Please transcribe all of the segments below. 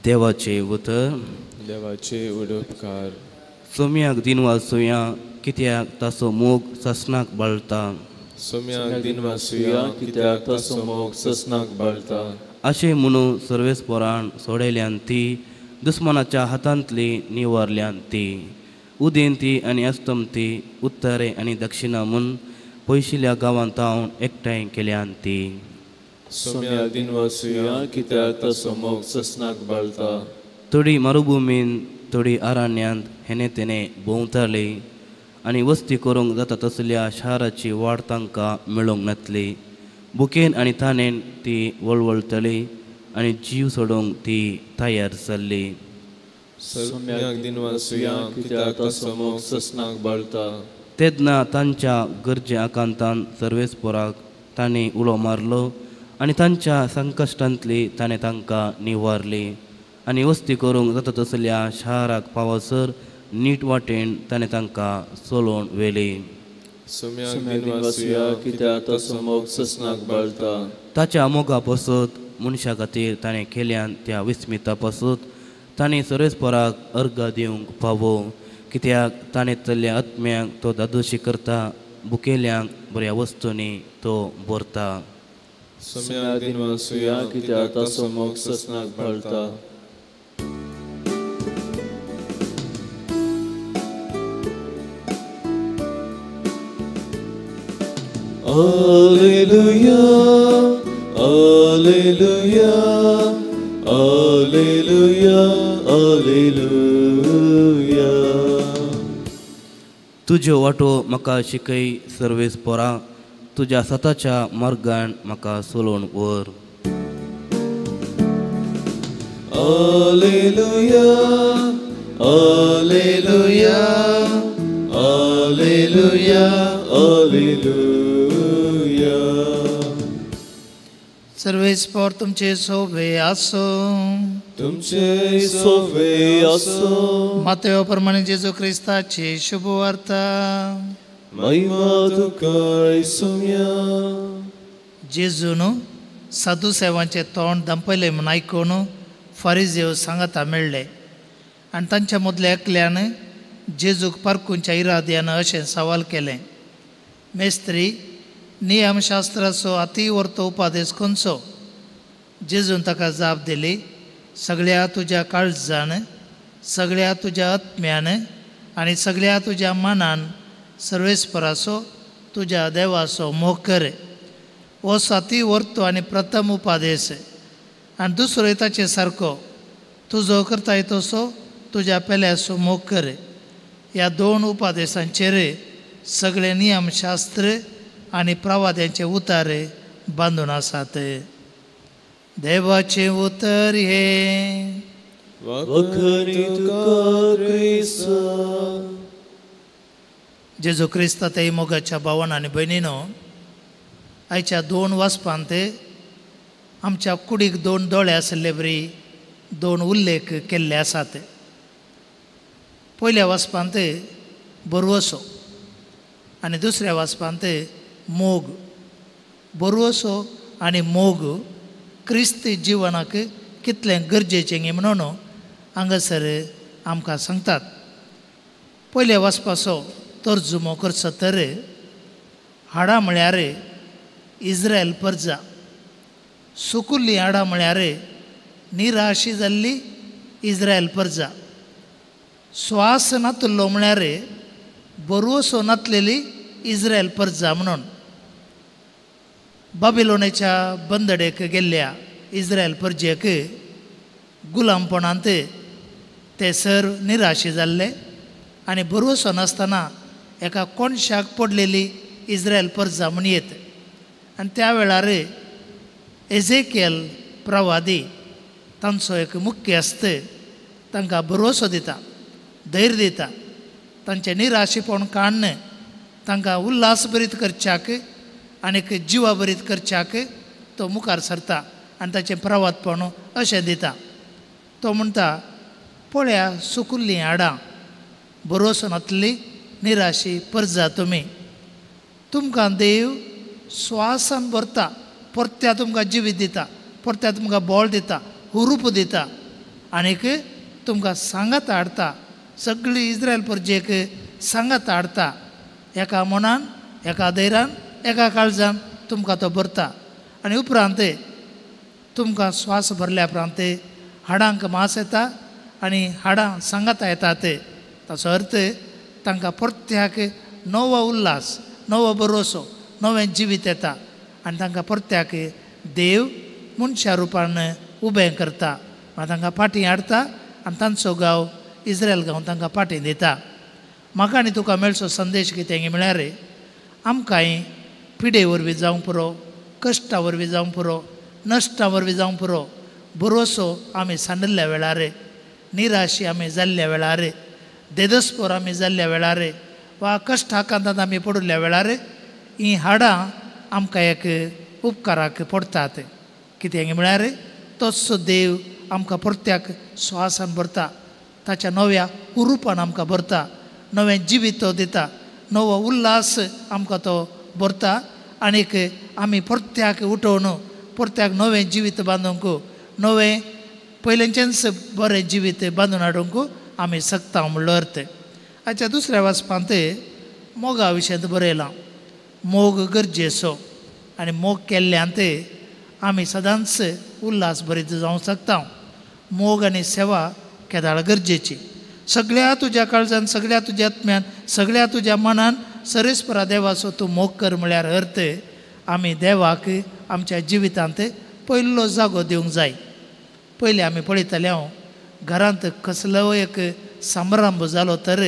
देवाचे उतर देवाचे उडोपकार. सोम्याक दिनवासुया कित्याक ताचो मोग ससनाक बाळता. सोम्याक दिनवासुया कित्याक ताचो मोग ससनाक बाळता. अशें म्हणून सर्वेस्परान सोडयल्यान ती दुस्मानाच्या हातांतली निवारल्यान ती उदेंती आनी अस्तमती उत्तरे आनी दक्षिणा म्हूण पयशिल्ल्या गांवांत हांव एकठांय केल्यान ती. सोम्याक दिनवासुया कित्याक ताचो मोग ससनाक बाळता. थोडी मरुभुमीन थोडी अरण्यांत हेने तेने भोंवताली आनी वस्ती करूंक जाता तसल्या शाराची वाड तांकां मेळूंक नातली. भुकेन आनी ताणेन ती वळवळटली आनी जीव सोडूंक ती तयार जाल्ली. सोम्याक दिनवासुया कित्याक ताचो मोग ससनाक बाळता. तेन्ना तांच्या गरजे आकांतान सर्वेस्पराक तांणी उलो मारलो आनी तांच्या संकश्टांतली ताणें तांकां निवारली आनी वस्ती करूंक जाता तसल्या शाराक पावसर नीट वाटेन ताणें तांकां चलोवन व्हेली. सोम्याक दिनवासुया कित्याक ताचो मोग ससनाक बाळता. ताच्या मोगा पासत मनशा खातीर ताणें केल्यान त्या विस्मिता पासत ताणें सर्वेस्पराक अर्घ दिवंक पावो कित्याक ताणें तल्ल्या आत्म्यांक तो दादोशी करता भुकेल्यांक बऱ्या वस्तूंनी तो भरता. सोम्याक दिनवासुया कित्याक ताचो मोग ससनाक बाळता. Alleluia, Alleluia, Alleluia, Alleluia. तुज्यो वाटो म्हाका शिकय सर्वेस्परा, तुज्या सताच्या मार्गान म्हाका चलोवन व्हर. Alleluia, Alleluia, Alleluia, Alleluia. सर्वेस्पर तुमचे सोबे आसो. तुमचे सोबे आसो. मातेव प्रमाणे जेजू क्रिस्ताची शुभवार्ता. महिमा तुका सोम्या. जेजून साधुसेवांचे तोंड दंपयले म्हूण आयकून फारिजेव सांगाता मेळ्ळे आनी तांच्या मदल्या एकल्यान जेजूक पारखुंच्या इराद्यान अशें सवाल केलें, मेस्त्री, नियमशास्त्राचो अतिवर्त उपादेश खंयचो? जेजून ताका जाप दिली, सगळ्या तुज्या काळजान, सगळ्या तुज्या आत्म्यान आनी सगळ्या तुज्या मनान सर्वेस्पराचो तुज्या देवाचो मोग कर. हो अतिवर्तो आनी प्रथम उपादेश. आनी दुसरो ताचे सारको, तुजो करताय तसो तुज्या पेल्याचो मोग कर. ह्या दोन उपादेशांचेर सगळे नियमशास्त्र आनी प्रवाद्यांचे उतारे बांदून आसात. देवाचें उतर हें. जेजू क्रिस्ता ते मोगाच्या भावान आनी भयणीनो, आयच्या दोन वाचपांत आमच्या कुडीक दोन दोळे आशिल्ले बरी दोन उल्लेख केल्ले आसात. पयल्या वाचपांत बरवसो आनी दुसऱ्या वाचपांत मोग. बरवसो आनी मोग क्रिस्ती जिवनाक कितलें गरजेचें म्हणून हांगासर आमकां सांगतात. पयल्या वाचपाचो तर्जुमो करचो तर हाडां म्हळ्यार इस्रायल परजा, सुकुल्लीं हाडां म्हळ्यार निराशी जाल्ली इस्रायल परजा, स्वास नातुल्लो म्हळ्यार बरवसो नातलेली इस्रायल परजा म्हणून बाबिलोनेच्या बंदडेक गेल्ल्या इस्रायल परजेक गुलामपणांत ते सर निराशी जाल्ले आनी भरवसो नासतना एका कोणशाक पडलेली इस्रायल परजा म्हूण येत. आनी त्या वेळार एझेकियल प्रवादी तांचो एक मुख्यस्त तांकां भरवसो दिता, धैर्य दिता, तांचें निराशेपण काडून तांकां उल्हास भरीत करच्याक आनीक जिवा भरीत करच्याक तो मुखार सरता आनी ताचें प्रवादपण अशें दिता. तो म्हणटा, पळया सुकुल्लीं हाडां, भरवसो नातली निराशी परजा तुमी, तुमकां देव स्वासान भरता, परत्या तुमकां जिवीत दिता, परत्या तुमकां बळ दिता, हुरूप दिता आनीक तुमकां सांगात हाडटा, सगळी इस्रायल परजेक सांगात हाडटा. एका मनान, एका धैर्यान, एका काळजान तुमकां तो भरता. आनी उपरांत तुमकां स्वास भरल्या उपरांत हाडांक मास येता आनी हाडां सांगाता येतात. ताचो अर्थ तांकां परत्याक नवो उल्हास, नवो भरोसो, नवें जिवीत येता आनी तांकां परत्याक देव मनशा रुपान उबें करता, तांकां फाटीं हाडटा आनी तांचो गांव इस्रायल गांव तांकां फाटीं दिता. म्हाका आनी तुका मेळचो संदेश कितें म्हळ्यार आमकांय पिडे वरवीं जावंक पुरो, कश्टा वरवीं जावंक पुरो, नश्टा वरवीं जावंक पुरो, भरोसो आमी सांडिल्ल्या वेळार, निराशी आमी जाल्ल्या वेळार, देदस्पोर आमी जाल्ल्या वेळार वा कश्ट आकांतांत आमी पडिल्ल्या वेळार हीं हाडां आमकां एक उपकाराक पडटात. कितें म्हळ्यार तोच देव आमकां परत्याक स्वासान भरता, ताच्या नव्या उरुपान आमकां भरता, नवें जिवीत तो दिता, नवो उल्हास आमकां तो भरता आनीक आमी परत्याक उठोवन परत्याक नवें जिवीत बांदूंक, नवें पयलींचेंच बरें जिवीत बांदून हाडूंक आमी शकता म्हणलो अर्थ. आयच्या दुसऱ्या वाचपांत मोगा विशयांत बरयलां. मोग गरजेचो आनी मोग केल्ल्यांत आमी सदांच उल्हास भरीत जावंक शकता. मोग आनी सेवा केदाळ गरजेची. सगळ्या तुज्या काळजान, सगळ्या तुज्या आत्म्यान, सगळ्या तुज्या मनान सरेस्परा देवाचो तूं मोग कर म्हळ्यार अर्थ आमी देवाक आमच्या जिवितांत पयलो जागो दिवंक जाय. पयलीं आमी पळयताले हांव घरांत कसलो एक समारंभ जालो तर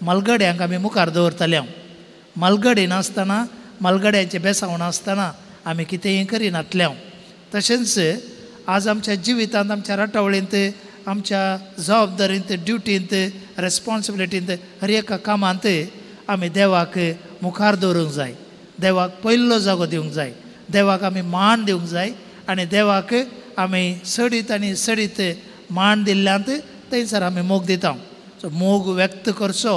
मालगड्यांक आमी मुखार दवरताले. हांव मालगडी नासतना, मालगड्यांचें बेसांव नासतना आमी कितेंय करिनातले. हांव तशेंच आज आमच्या जिवितांत, आमच्या राटावळींत, आमच्या जबाबदारींत, ड्युटींत, रेस्पॉन्सिबिलिटींत, हर एका कामांत आमी देवाक मुखार दवरूंक जाय, देवाक पयलो जागो दिवंक जाय, देवाक आमी मान दिवंक जाय आनी देवाक आमी सडीत आनी सडीत मान दिल्ल्यांत थंयसर आमी मोग दिता. सो मोग व्यक्त करचो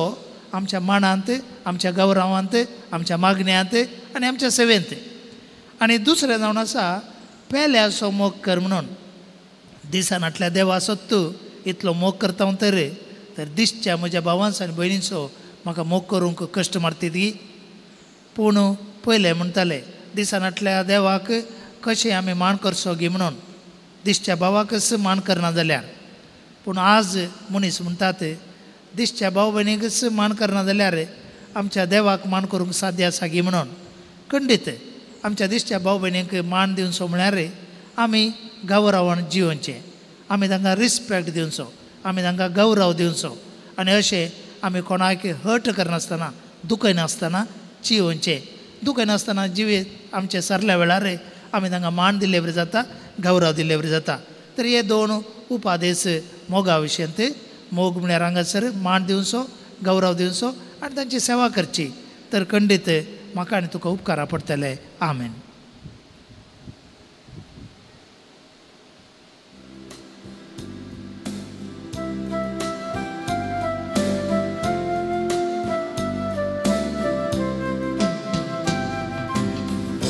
आमच्या मानांत, आमच्या गौरवांत, आमच्या मागण्यांत आनी आमच्या सेवेंत. आनी दुसरें जावन आसा पेल्याचो मोग कर म्हणून. दिसनातल्या देवाचो तूं इतलो मोग करता तर तर दिसच्या म्हज्या भावांचो आनी भयणींचो म्हाका मोग करूंक कश्ट मारती ती. पूण पयलें म्हणटाले दिसनातल्या देवाक कशें आमी मान करचो गी म्हणून, दिसच्या भावाकच मान करना जाल्यार. पूण आज मनीस म्हणटात दिसच्या भाव भयणीकच मान करना जाल्यार आमच्या देवाक मान करूंक साध्य आसा गी म्हणून. खंडीत आमच्या दिसच्या भाव भयणींक मान दिवचो म्हळ्यार आमी गौरवान जिवनचें, आमी तांकां रिस्पेक्ट दिवचो, आमी तांकां गौरव दिवचो आनी अशें आमी कोणाक हर्ट करनासतना, दुखयनासतना जिवनचें. दुखयनासतना जिवीत आमचें सरल्या वेळार आमी तांकां मान दिल्ले वरी जाता, गौरव दिल्ले वरी जाता. तर हे दोन उपादेश मोगा विशयांत. मोग म्हळ्यार हांगासर मान दिवचो, गौरव दिवचो आनी तांची सेवा करची. तर खंडीत म्हाका आनी तुका उपकारा पडटले. आमेन.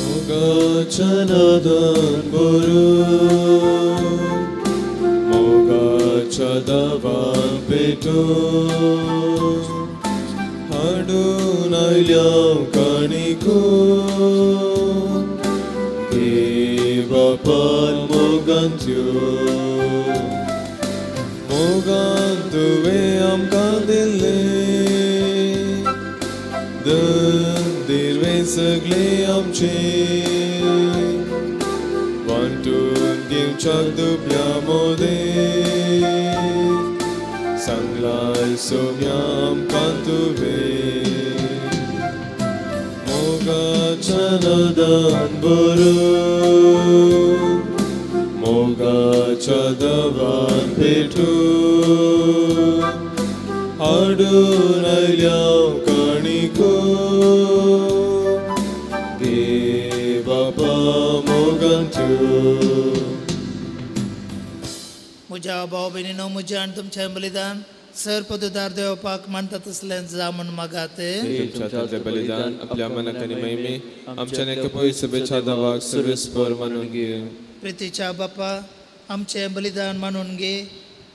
मोगाच्या नादान भरून, मोगाच्या दावान पेटून, हाडून आयल्या काणिको देवापान मोगांत्यो. मोगान तुवें आमकां दिल्लें दंदिरवें सगळें आमचें, वांटून घेवच्याक दुबल्या मोदें सांगलाय सोम्या आमकां तुवें. मोगाच्या नादान भरून, मोगाच्या दवान पेटून, हाडून आयल्या काणिको देवापा मोगांत्यो. म्हज्या भाव भयणीनो, म्हजें आनी तुमचें बलिदान सर पदुदार देवपाक मानता तसलें जा म्हूण मागात. बलिदान आपल्या मनाक आनी महिमे आमच्या पयस सभेच्या दावाक सर्वेस्पर मानून घे. प्रितीच्या बापा, आमचें बलिदान मानून घे,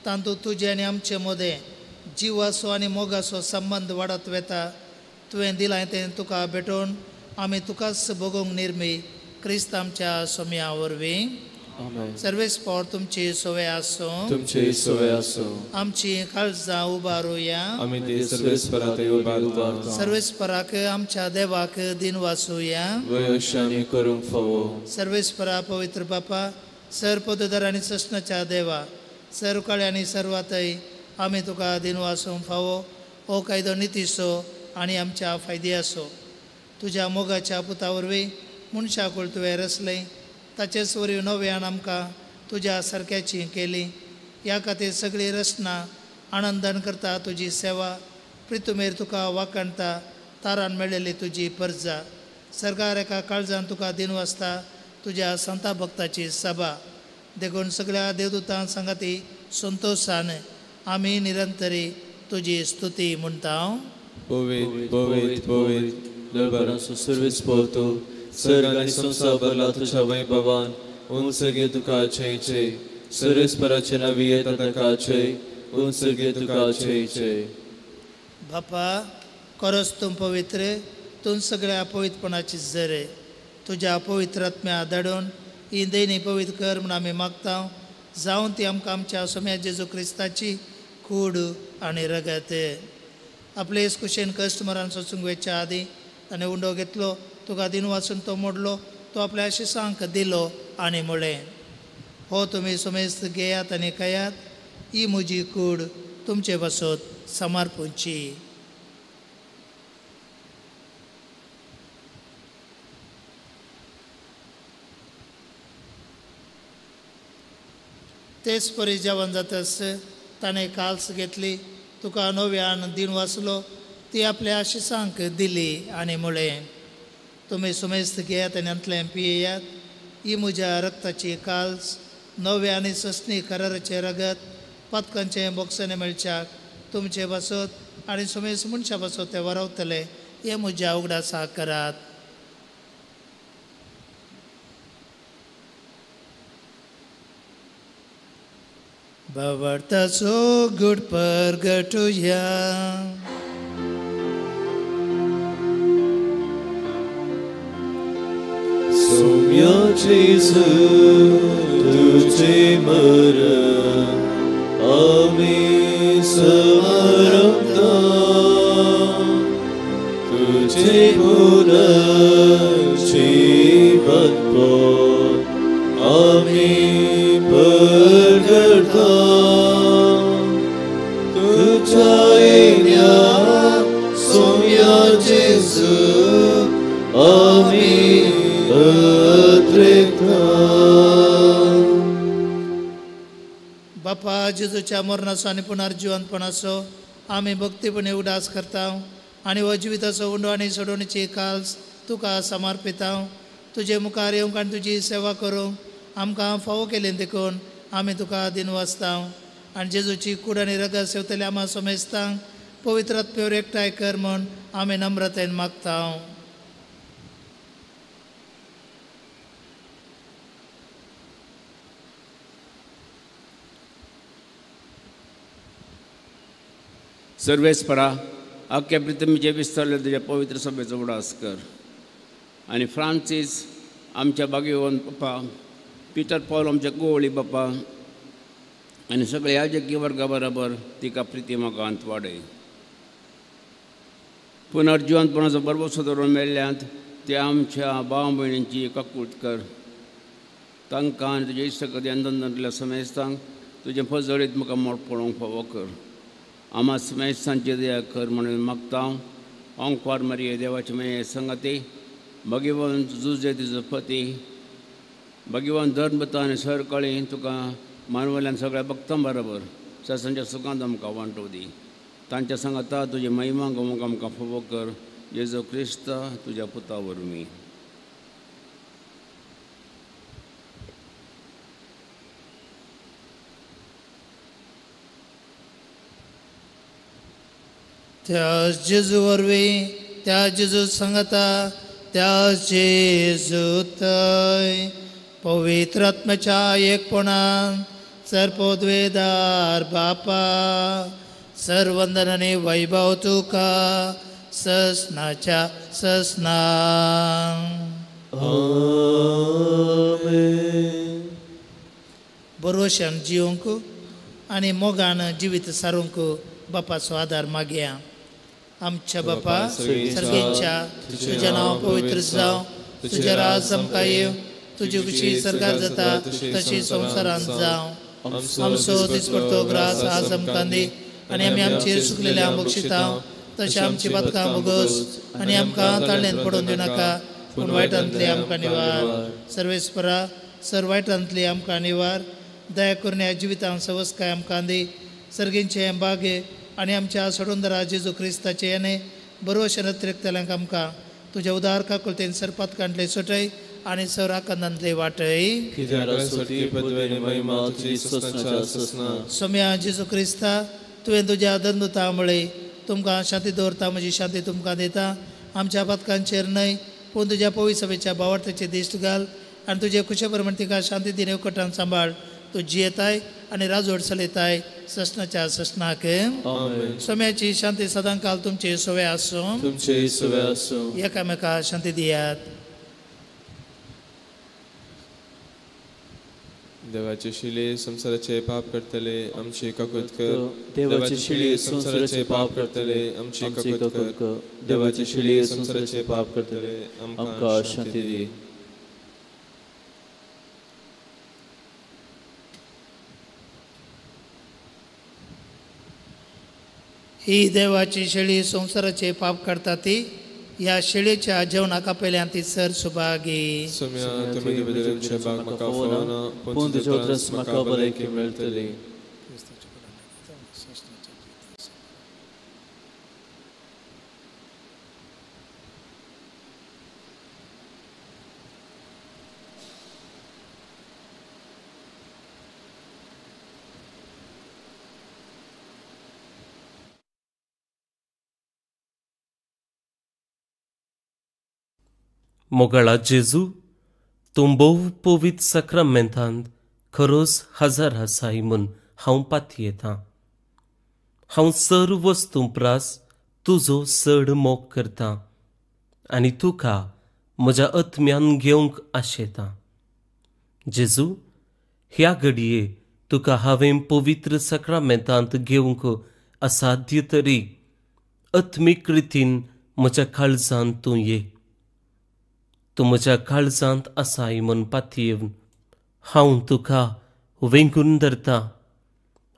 तांतूत तुजे आनी आमचे मदें जिवाचो आनी मोगाचो संबंद वाडत वेता. तुवें दिलां तें तुका भेटोवन आमी तुकाच भोगोवंक निर्मी क्रिस्त आमच्या सोम्या वरवीं. सर्वेस पावर तुमची सोवे आसूं. तुमची सोवे आसूं. आमची काळजां उबारुया. आमी ती सर्वेस्पराक उबारता. सर्वेस्पराक आमच्या देवाक दिन वाचुया. वयशांनी करूंक फावो. सर्वेस्परा पवित्र बापा, सर पदधर आनी सस्नाच्या देवा, सर काळे आनी सर्वातय आमी तुका दिन वाचूंक फावो. हो कायदो नितीचो आनी आमच्या फायद्याचो. तुज्या मोगाच्या पुता वरवीं मनशाकूळ तुवें रचलें, ताचेच वरवीं नव्यान आमकां तुज्या सारक्याची केली. ह्या खातीर सगळी रचना आनंदान करता तुजी सेवा, प्रितुमेर तुका वाखाणता, तारान मेळिल्ली तुजी परजा. सरकार एका काळजान तुका दिन वाचता तुज्या संता भक्ताची सभा. देखून सगळ्या देवदूतां सांगाती संतोशान आमी निरंतरी तुजी स्तुती म्हणटा. पवित्र पवित्र पवित्र दरबाराचो सर्वेस पवतो सर्ग आनी संवसार भरला तुज्या वैभवान. उंच गे तुका जय जय. सर्वेस्पराचे नांवी येता ताका जय. उंच गे तुका जय जय. बापा खरोच तूं पवित्र, तूं सगळ्या पवित्रपणाची जरे. तुज्या पवित्र आत्म्या धाडून ही देणी पवित्र कर म्हूण आमी मागता. जावन ती आमकां आमच्या सोम्या जेजू क्रिस्ताची कूड आनी रगत. आपले कुशेन कश्ट मरण सोसूंक वेच्या आदीं ताणें उंडो घेतलो, तुका दिन वाचून तो मोडलो, तो आपल्या शिसांक दिलो आनी म्हळें, हो तुमी समेस्त घेयात आनी खायात, ही म्हजी कूड तुमचे पासत समर्पूची. तेच परी जेवण जातच ताणें काल्स घेतली, तुका नव्यान दिन वाचलो, ती आपल्या आशिसांक दिली आनी म्हळें, तुमी सुमेस्त घेयात आनी हांतलें पियेयात, ही म्हज्या रक्ताची काल्स, नव्या आनी सस्नी कराराचें रगत, पातकांचें बोगसणें मेळच्याक तुमचे पासत आनी सुमेस्त मनशां पासत तें वरवतलें, हें म्हज्या उगडासाक करात. भावार्थाचो गूढ परगटुया. सोम्या जेजू तुझे मरण आमी समरता, तुझे पुनर्जीवनपण आमी परगटता. तुझ्या येण्या सोम्या जेजू आमी बापा जेजूच्या मरणाचो आनी पुनर्जिवंतपणाचो आमी भक्तीपणे उडास करता आनी हो जिविताचो उंडो आनी सोडोवणेची काल्स तुका समर्पिता. तुजे मुखार येवंक आनी तुजी सेवा करूंक आमकां फावो केली देखून आमी तुका दिन वाचता. आनी जेजूची कूड आनी रगत सेवतले आमा समेस्तांक पवित्र आत्म्यावर एकठांय कर म्हूण आमी नम्रतेन मागता. सर्वेस्परा आख्या पृथ्वीचे विस्तारले तुज्या पवित्र सभेचो उडास कर आनी फ्रांसीस आमच्या बागेवन पप्पा, पिटर पॉल आमच्या गोवळी बाप्पा आनी सगळे याजकी वर्गा बराबर तिका प्रिती मोगांत वाडय. पुनर्जिवंतपणाचो बरबसो धरून मेल्ल्यांत त्या आमच्या भाव भयणींची काकूट कर. तांकां आनी तुज्या इश्ट अंदनल्या समेस्तांक तुजें फजळीत म्हाका मोड पळोवंक फावो कर. आमा समेस्तांची दया कर म्हणून मागता. ओंकवार मारिये देवाचे माये संगाती, भगवान जुजे तुजो पती, भगवान धर्मता आनी सरकळी तुका मानवल्यान सगळ्या भक्तां बरोबर सासांच्या सुखांत आमकां वांटो दी. तांच्या सांगाता तुजी महिमा गोवंक आमकां फावो कर. जेजू क्रिस्त तुज्या पुता वरवीं. त्या जेजू वरवीं, त्या जेजू सांगता, त्या जेजू थंय पवित्र आत्म्याच्या एकपणान सर पोदवेदार बापा सर्वंदन आनी वैभव तुका ससनाच्या ससना. आमेन. बरोशान जिवंक आनी मोगान जिवीत सारूंक बापाचो आदार मागया. आमच्या बापा सर्गेच्या तुजें नांव पवित्र जावं, तुजें राज आमकां येवं, तुजी खुशी सरकार जाता तशी संवसारांत जावं. आमचो दिसपडतो ग्रास आज आमकां दी आनी आमी आमचेर सुकलेल्या बक्षिता तशें आमची बातकां भोगोस आनी आमकां ताळ्यान पडून दिवनाका, पूण वायटांतली आमकां निवार. सर्वेस्परा सर वायटांतली आमकां निवार. दया करून ह्या जिवितांत सवस्काय आमकां दी. सर्गींचे बागे आनी आमच्या सोडूनदारा जेजू क्रिस्ताचे येणे बरोवशे नत्रेकतल्यांक आमकां तुज्या उदार काकुळतेन सरपातकांतले सुटय आनी सर आकांतांतले वाटय. सोम्या जेजू क्रिस्ता तुवें तुज्या दंदुता मुळे तुमकां शांती दवरता, म्हजी शांती तुमकां दिता. आमच्या पातकांचेर न्हय पूण तुज्या पवित्र सभेच्या भावार्थाचे दिश्ट घाल आनी तुजे खुशे प्रमाण तिका शांती दिने एकवटान सांबाळ. तूं जियेताय आनी राजवट चलयताय ससनाच्या ससनाक. सोम्याची शांती सदांकाल तुमचे सोवे आसूं. तुमचे सोवे आसूं. एकामेका शांती दियात. देवाचे शिले संवसाराचे पाप करतले आमची काकूत कर. देवाचे शिले संवसाराचे पाप करतले आमची काकूत कर. देवाचे शिले संवसाराचे पाप करतले आमकां शांती दी. ही देवाची शेळी संवसाराचे पाप काडटा ती ह्या शेळीच्या जेवणाक आपयल्यान ती सर सुभागी. मोगाळा जेजू, तूं भोव पवित्र साक्रामेंतांत खरोच हजर आसाय म्हूण हांव पातयेतां. हांव सर्व वस्तूं प्रास तुजो चड मोग करतां आनी तुका म्हज्या आत्म्यान घेवंक आशेतां. जेजू, ह्या घडये तुका हांवें पवित्र साक्रामेंतांत घेवंक असाध्य तरी आत्मीक रितीन म्हज्या काळजांत तूं ये. तूं म्हज्या काळजांत आसाय म्हूण पातयेवन हांव तुका वेंगून धरता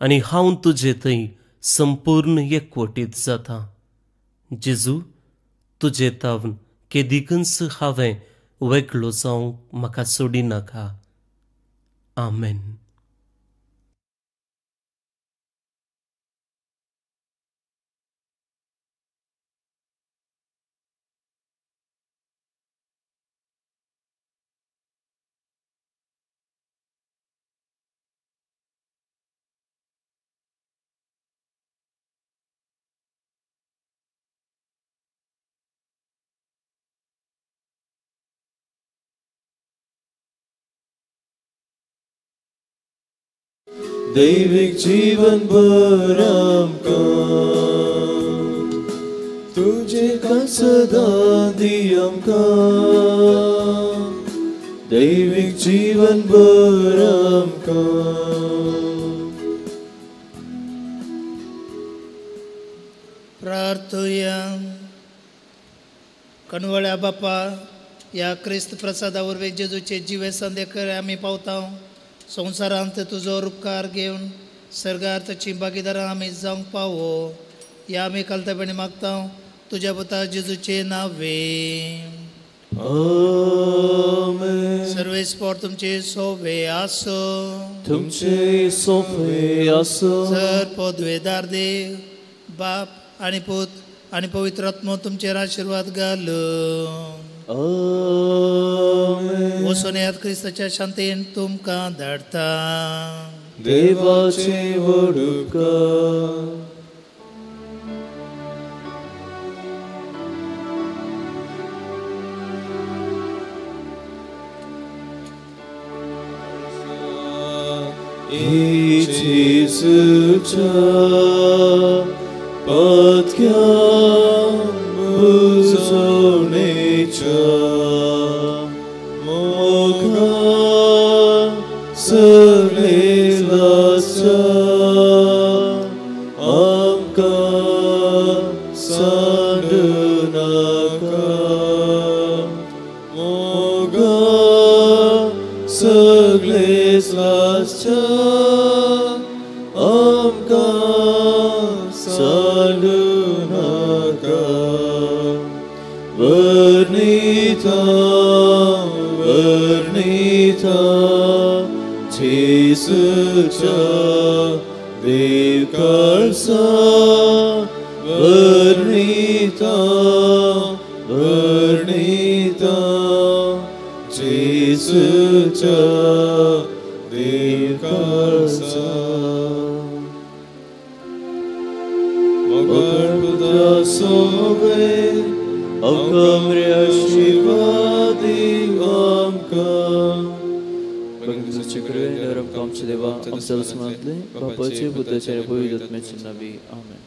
आनी हांव तुजे थंय संपूर्ण एकवटीत जाता. जेजू, तुजे तावन केदिकूच हांवें वेगळो जावंक म्हाका सोडिनाका. आमेन. दैविक जीवन भर आमकां तुजें सदां दी आमकां. दैविक जीवन भर आमकां. प्रार्थुया. कणवळ्या बापा, ह्या क्रिस्त प्रसादा वरवीं जेजूचे जिवे संदेकर आमी पावता. संवसारांत तुजो उपकार घेवन सर्गार ताची भागीदारां आमी जावंक पावो ह्या आमी कालतापणी मागता तुज्या पुता जेजूचे नावे. आमेन. सर्वेस्पोर तुमचे सोवे आसूं. तुमचे सोवे आसूं. सर पदवेदार देव बाप आनी पूत आनी पवित्र आत्मो तुमचेर आशिर्वाद घालूं. आमेन. वचून येयात क्रिस्ताच्या शांतीन तुमकां धाडटा. देवाचे व्हड उपकार. जेजूच्या पथक्या बुजवणेच्या मोगा सगळे लासच्या आमकां सांडू नाका मोगा सगळे लासच्या आमकां सांडू नाका वर्णिता वर्णिता जेजूच्या देव काळसा वर्णिता वर्णिता जेजूच्या देव काळसा मगर पुत्रा सोवे अवकमरे आशीर्वादी आमकां. भगवंताचे कृपेन आमच्या देवा आमच्या स्मरणांतले बापाचे पुताचे आणि पवित्र आत्म्याचे नावे आमेन.